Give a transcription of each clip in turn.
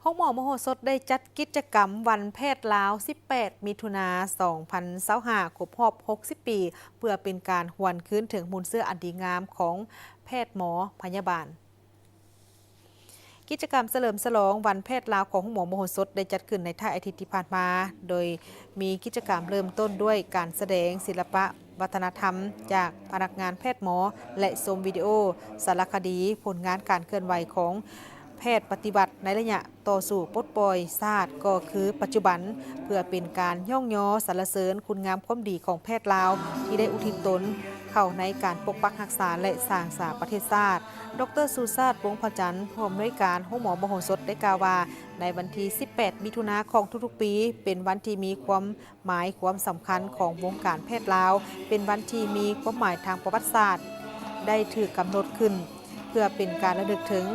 ໂຮງໝໍມະໂຫສົດໄດ້ຈັດກິດຈະກຳວັນແພດລາວ ສິບແປດ ມິຖຸນາ ສອງພັນຊາວຫ້າ ຄົບຮອບ ຫົກສິບ ປີ ເພື່ອເປັນການຫວນຄືນເຖິງມູນເຊື້ອອັນດີງາມຂອງແພດໝໍພະຍາບານ. ກິດຈະກຳສະເຫຼີມສະຫຼອງວັນແພດລາວຂອງໂຮງໝໍມະໂຫສົດ ໄດ້ຈັດຂຶ້ນໃນທ້າຍອາທິດທີ່ຜ່ານມາ, ໂດຍມີກິດຈະກຳເລີ່ມຕົ້ນດ້ວຍການສະແດງສິລະປະວັດທະນະທຳຈາກພະນັກງານແພດໝໍ ແລະ ຊົມວິດີໂອສາລະຄະດີຜົນງານການເຄື່ອນໄຫວຂອງແພດປະຕິວັດໃນໄລຍະຕໍ່ສູ້ປົດປ່ອຍຊາດກໍຄືປັດຈຸບັນ, ເພື່ອເປັນການຍ້ອງຍໍສັນລະເສີນຄຸນງາມຄວາມດີຂອງແພດລາວ ທີ່ໄດ້ອຸທິດຕົນເຂົ້າໃນການປົກປັກຮັກສາ ແລະ ສ້າງສາປະເທດຊາດ. ດອກເຕີ ຊູຊາດ ວົງພະຈັນ ຜູ້ອຳນວຍການໂຮງໝໍມະໂຫສົດ ໄດ້ກ່າວວ່າ ໃນວັນທີ ສິບແປດ ມິຖຸນາຂອງທຸກໆປີ ເປັນວັນທີ່ມີຄວາມ ໝາຍຄວາມສຳຄັນຂອງວົງການແພດລາວ, ເປັນວັນທີ່ມີຄວາມໝາຍທາງປະຫວັດສາດ ໄດ້ຖືກກຳນົດຂຶ້ນ ເພື່ອເປັນການລະລຶກເຖິງ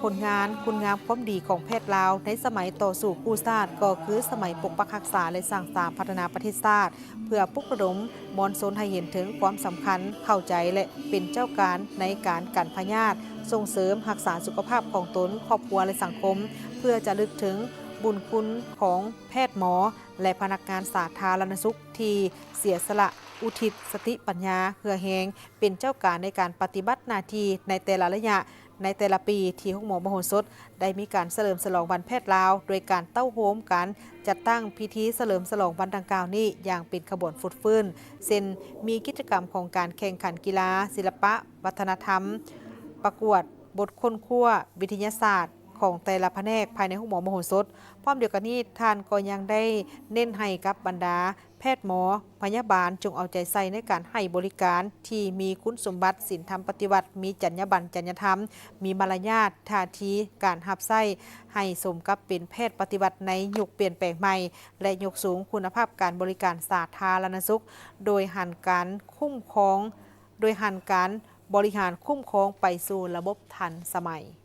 ຜົນງານຄຸນງາມຄວາມດີຂອງແພດລາວໃນສະໄໝຕໍ່ສູ້ກູ້ຊາດ, ກໍຄືສະໄໝປົກປັກຮັກສາ ແລະ ສ້າງສາພັດທະນາປະເທດຊາດ, ເພື່ອປຸກລະດົມມວນຊົນໃຫ້ເຫັນເຖິງຄວາມສຳຄັນ, ເຂົ້າໃຈ ແລະ ເປັນເຈົ້າການໃນການກັນພະຍາດ, ສົ່ງເສີມຮັກສາສຸຂະພາບຂອງຕົນ, ຄອບຄົວ ແລະ ສັງຄົມ, ເພື່ອຈະລະລຶກເຖິງບຸນຄຸນຂອງແພດໝໍ ແລະ ພະນັກງານສາທາລະນະສຸກທີ່ເສຍສະຫຼະ ອຸທິດສະຕິປັນຍາ ເຫື່ອແຮງ ເປັນເຈົ້າການໃນການປະຕິບັດໜ້າທີ່ໃນແຕ່ລະໄລຍະ ໃນແຕ່ລະປີ ທີ່ໂຮງໝໍມະໂຫສົດໄດ້ມີການສະເຫຼີມສະຫຼອງວັນແພດລາວ ໂດຍການເຕົ້າໂຮມການຈັດຕັ້ງພິທີສະເຫຼີມສະຫຼອງວັນດັ່ງກ່າວນີ້ຢ່າງເປັນຂະບວນຟົດຟື້ນ ເຊັ່ນ ມີກິດຈະກຳຂອງການແຂ່ງຂັນກິລາ, ສິລະປະວັດທະນະທຳ, ປະກວດບົດຄົ້ນຄວ້າວິທະຍາສາດຂອງແຕ່ລະພະແນກພາຍໃນໂຮງໝໍມະໂຫສົດ. ພ້ອມດຽວກັນນີ້, ທ່ານກໍຍັງໄດ້ເນັ້ນໃຫ້ກັບບັນດາ ແພດໝໍພະຍາບານ ຈົ່ງເອົາໃຈໃສ່ໃນການໃຫ້ບໍລິການທີ່ມີຄຸນສົມບັດສິນທຳປະຕິວັດ, ມີຈັນຍາບັນ, ຈັນຍາທຳ, ມີມາລະຍາດ, ທ່າທີການຮັບໃຊ້ໃຫ້ສົມກັບເປັນແພດປະຕິວັດໃນຍຸກປ່ຽນແປງໃໝ່ ແລະ ຍົກສູງຄຸນນະພາບການບໍລິການສາທາລະນະສຸກ ໂດຍຫັນການຄຸ້ມຄອງ, ໂດຍຫັນການບໍລິຫານຄຸ້ມຄອງໄປສູ່ລະບົບທັນສະໄໝ.